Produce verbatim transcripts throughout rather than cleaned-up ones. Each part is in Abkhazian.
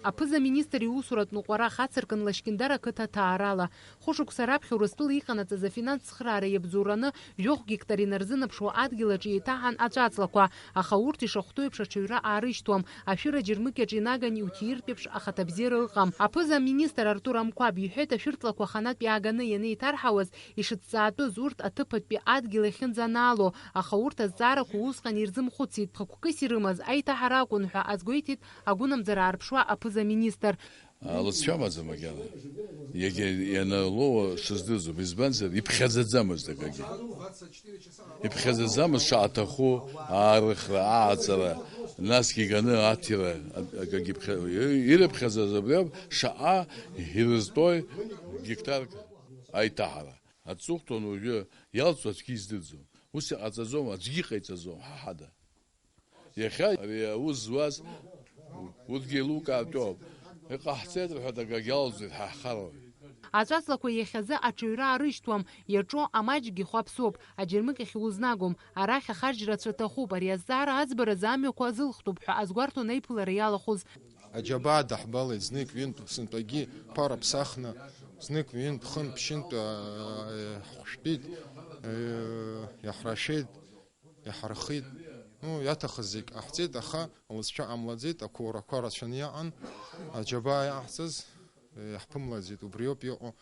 Аԥыза-министр иусуратә ныҟәара хацыркын Лашькьындар ақыҭа ҭаарала. Хәышықәса раԥхьа Урыстәыла иҟанаҵаз афинанс цхыраара иабзоураны, жәохә гектар инарзынаԥшуа адгьыл аҿы еиҭаҳан аҵәаҵлақәа, аха урҭ ишахәҭоу еиԥш аҽаҩра аарышьҭуам, ашәыра џьармыкьаҿ инаган иуҭииртә еиԥш ахаҭабзиара ыҟам. Аԥыза-министр Артур Амқәаб иҳәеит, ашәырҵлақәа ханатә иааганы ианеиҭарҳауаз, ишыҭҵаатәыз урҭ аҭыԥатәи адгьыл иахьынӡанаало, аха урҭ азҵаарақәа усҟан ирзымхәыцит, хықәкыс ирымаз аиҭаҳара акәын ҳәа азгәеиҭеит агәынамӡара аарԥшуа аԥыза-министр. Алыҵшәа амаӡам макьана. Иагьа ианылоуа сыздырӡом, избанзар, иԥхьаӡаӡамызт акагьы. Иԥхьаӡаӡамызт шаҟа аҭаху аарыхра, ааҵара, насгьы иганы аҭира, акагьы иԥхьа-, ирыԥхьаӡаз абри ауп, шаҟа ирызтәои гектарк аиҭаҳара. Аҵыхәтәан уажәы иалҵуа аӡәгьы издырӡом. Ус иҟаҵаӡом, аӡәгьы иҟаиҵаӡом, ҳа ҳада. Иахьа ари аус зуаз урҭгьы еилукаартәуп. Иҟаҳҵеит рҳәоит, акагьы алҵуеит ҳа ҳхарала. Аҵәаҵлақәа иахьазы аҽаҩра аарышьҭуам, иаҿу амаҷгьы хәаԥсоуп, аџьармыкьахь иузнагом, арахь ахарџь рацәа аҭахуп, ари азҵаара аӡбаразы амҩақәа азылхтәуп ҳәа азгәарҭон аиԥылара иалахәыз. Аџьабаа даҳбалеит знык-ҩынтә, сынтәагьы ԥара ԥсахны, знык-ҩынтә, хынтә-ԥшьынтә, аа, ҳхәшәтәит, аа, иаҳрашеит, иаҳархит. Ну, иаҭахыз зегь ҟаҳҵеит, аха лызшәа ҟамлаӡеит, ақәурақәа рацәаны иаҟан. Аџьабаа иаҳҵаз, иаҳԥымлаӡеит, убриоуп иҟоу.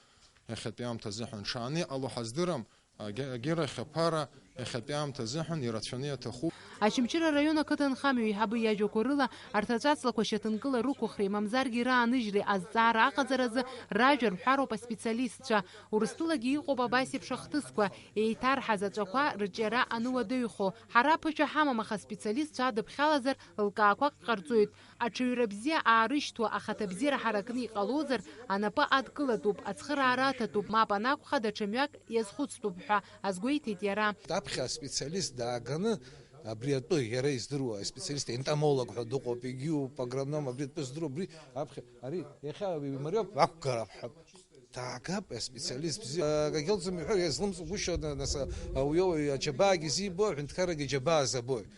Иахьатәи аамҭа азыҳәан ҽааны иҟало ҳаздырам, агьа-, агьырахь аԥара иахьатәи аамҭа азыҳәан ирацәаны иаҭахуп. Очамчыра араион ақыҭанхамҩа еиҳабы иажәақәа рыла, арҭ аҵәаҵлақәа шьаҭанкыла рықәыхреи мамзаргьы рааныжьреи азҵаара аҟаҵаразы ражәа рҳәароуп аспециалистцәа. Урыстәылагьы иҟоуп абас еиԥш ахҭысқәа, еиҭарҳаз аҵәақәа рыҿиара ануадаҩхо. Ҳара аԥышәа ҳамам, аха аспециалистцәа адыԥхьалазар, лкаақәак ҟарҵоит. Аҽаҩра бзиа аарышьҭуа, ахаҭабзиара ҳаракны иҟалозар, анапы адкылатәуп, ацхыраара аҭатәуп, мап анакәха, даҽа мҩак иазхәыцтәуп ҳәа азгәеиҭеит иара. Аԥхьа аспециалист дааганы, абри атәы иара издыруа аспециалист, ентомолог ҳәа дыҟоуп, егьиуп, агроном, абри атәы здыруа, абри аԥхьа, ари иахьа имариоуп, ақәгара ҳәа. Даагап, аспециалист бзиа. Акагьы лӡым иҳәар, иазлымҵгәышьо, на-, нас, ауаҩы аџьабаагьы зибо, аҳәынҭқаррагьы аџьабаа забоит.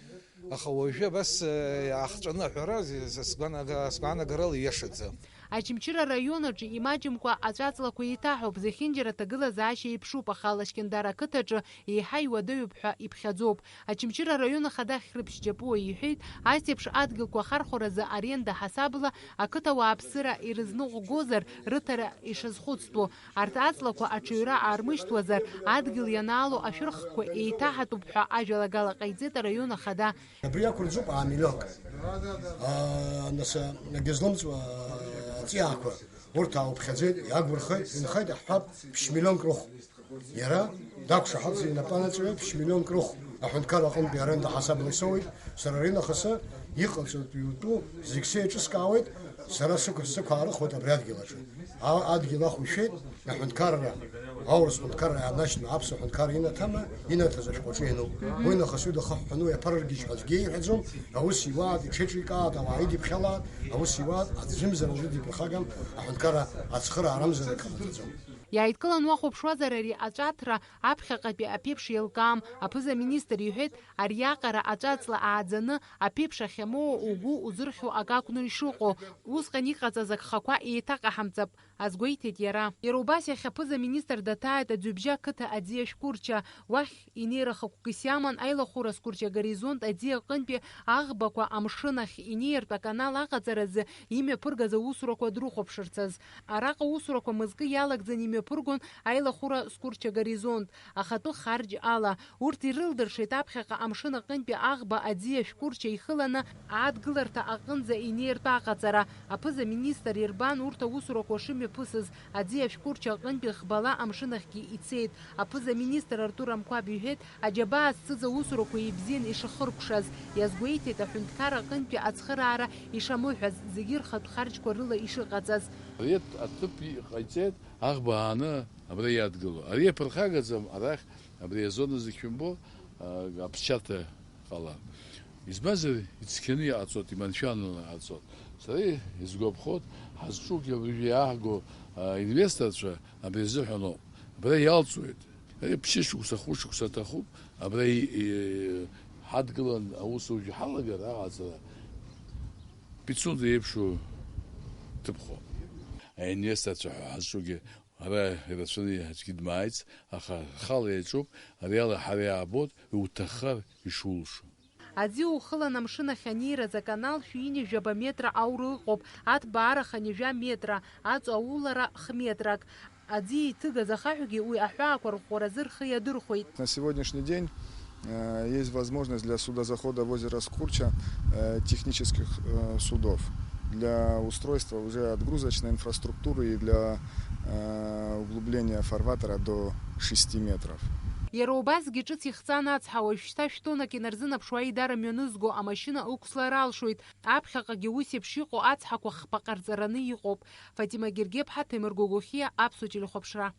Аха уажәы абас, э, иаахҵәаны аҳәара, зи-, са сгәанага-, сгәаанагарала ииашаӡам. Очамчыра араион аҿы имаҷымкәа аҵәаҵлақәа еиҭаҳауп, зехьынџьара аҭагылазаашьа еиԥшуп, аха Лашькьындар ақыҭаҿы еиҳа иуадаҩуп ҳәа иԥхьаӡоуп. Очамчыра араион ахада Хьрыԥшь Џьапуа иҳәеит, ас еиԥш адгьылқәа ахархәаразы аренда ҳасабла ақыҭауааԥсыра ирызныҟәгозар, рыҭара ишазхәыцтәу. Арҭ аҵлақәа аҽаҩра аармышьҭуазар, адгьыл ианаало ашәырхқәа еиҭаҳатәуп ҳәа ажәалагала ҟаиҵеит араион ахада. Абри ақәырҵуп аа миллионк. Аа, нас, а, агьызлымҵуа, а, аҵиаақәа, урҭ аауԥхьаӡеит, иагәырхеит, инхеит, иаҳҳәап, ԥшь миллионк рыхә. Иара дақәшаҳаҭӡа инапы анаҵаҩы ԥшь миллионк рыхә аҳәынҭқар аҟынтәи аренда ҳасабла исоуеит, сара аринахыс иҟаҵатәу иутәу зегь сеиҿыскаауеит, сара сықә-, сықәаарыхуеит абри адгьыл аҿы. А-, адгьыл ахә ишәеит, аҳәынҭқарра, аурыс ҳәынҭқарра иаанашьҭны аԥсуа ҳәынҭқарра инаҭама, инаҭаз ашәҟәаҿы иануп. Уи нахыс ҩыда хыҳәҳәаны иаԥырыргеит ҳәа аӡәгьы иҳәаӡом, аус иуааит, иҽеиҿикаат, ауаа идиԥхьалаат, аус иуааит, аӡәымзар аӡәы диԥырхагам, аҳәынҭқарра ацхыраарамзар акы ҟанаҵаӡом. Иааидкылан уахәаԥшуазар, ари аҵәаҭра аԥхьаҟатәи аԥеиԥш еилкаам, аԥыза-министр иҳәеит, ариаҟара аҵәаҵла ааӡаны аԥеиԥш ахьамоуа угәы узырхьуа акы акәны ишыҟоу, усҟан иҟаҵаз агхақәа еиҭаҟаҳамҵап, азгәеиҭеит иара. Иара убас иахьа аԥыза-министр даҭааит Аӡҩыбжьа ақыҭа аӡиа шәҟәырча, уахь инеира хықәкыс иаман аилахәыра сқәырча Горизонт аӡиа аҟынтәи аӷбақәа амшын ахь инеиртә аканал аҟаҵаразы имҩаԥыргаз аусурақәа дрыхәаԥшырцаз. Араҟа аусурақәа мызкы иалагӡаны имҩаԥыргон аилахәыра сқәырча Горизонт, ахатәы харџь ала. Урҭ ирылдыршеит аԥхьаҟа амшын аҟынтәи аӷба аӡиа шәҟәырча ихыланы адгыларҭа аҟынӡа инеиртә аҟаҵара. Аԥыза-министр ирбан урҭ аусурақәа шымҩаԥысыз, аӡиа шәҟәырча аҟынтәи ӷбала амшын ахьгьы ицеит. Аԥыза-министр Артур Амқәаб иҳәеит, аџьабаа зцыз аусурақәа ибзиан ишахыркәшаз. Иазгәеиҭеит, аҳәынҭқар аҟынтәи ацхыраара ишамыҳәаз, зегьы рхатә харџьқәа рыла ишыҟаҵаз. Ари аҭыԥ иҟаиҵеит, аӷба ааны абра иадгыло. Ари иаԥырхагаӡам арахь, абри азона зегь шәымбо, а, аԥсшьарҭа ҟалап. Избанзар, ицқьаны иҟаҵоит, иманшәаланы иҟаҵоит. Сара исгәаԥхоит, ҳазҿугьы абыржәы иааҳго, а, инвесторцәа абри азыҳәаноуп. Абра иалҵуеит. Ари ԥшьышықәса, хәышықәса аҭахуп. Абра и-, и-, ҳадгылан аусужьы ҳалагар аҟаҵара. Пицунда еиԥшу Ҭыԥхо. Аинвесторцәа ҳәа ҳазҿугьы ара ирацәаны аӡәгьы дмааиц, аха рхала иаҿуп, ари ала ҳара иаабоит, иуҭаххар ишулшо. Аӡы иухылан амшын ахь анеираз аканал шәи ҩынҩажәаба метра аура ыҟоуп, аҭбаара хынҩажәа метра, аҵу аулара х-метрак. Аӡы иҭыгаз ахаҳәгьы уи аҳәаақәа рӷәӷәаразы рхы иадырхәеит. На сегодняшний день э, есть возможность для судозахода в озеро Скурча э, технических э, судов для устройства уже отгрузочной инфраструктуры и для э, углубления фарватера до шести метров. Иара убасгьы ҿыц ихҵан ацҳа, уажәшьҭа шә-тоннак инарзынаԥшуа аидара мҩанызго амашьына ықәслар алшоит. Аԥхьаҟагьы ус еиԥш иҟоу ацҳақәа хԥа ҟарҵараны иҟоуп. Фатима Гергеԥҳа, Ҭемыр Гогохиа, Аԥсуа телехәаԥшра.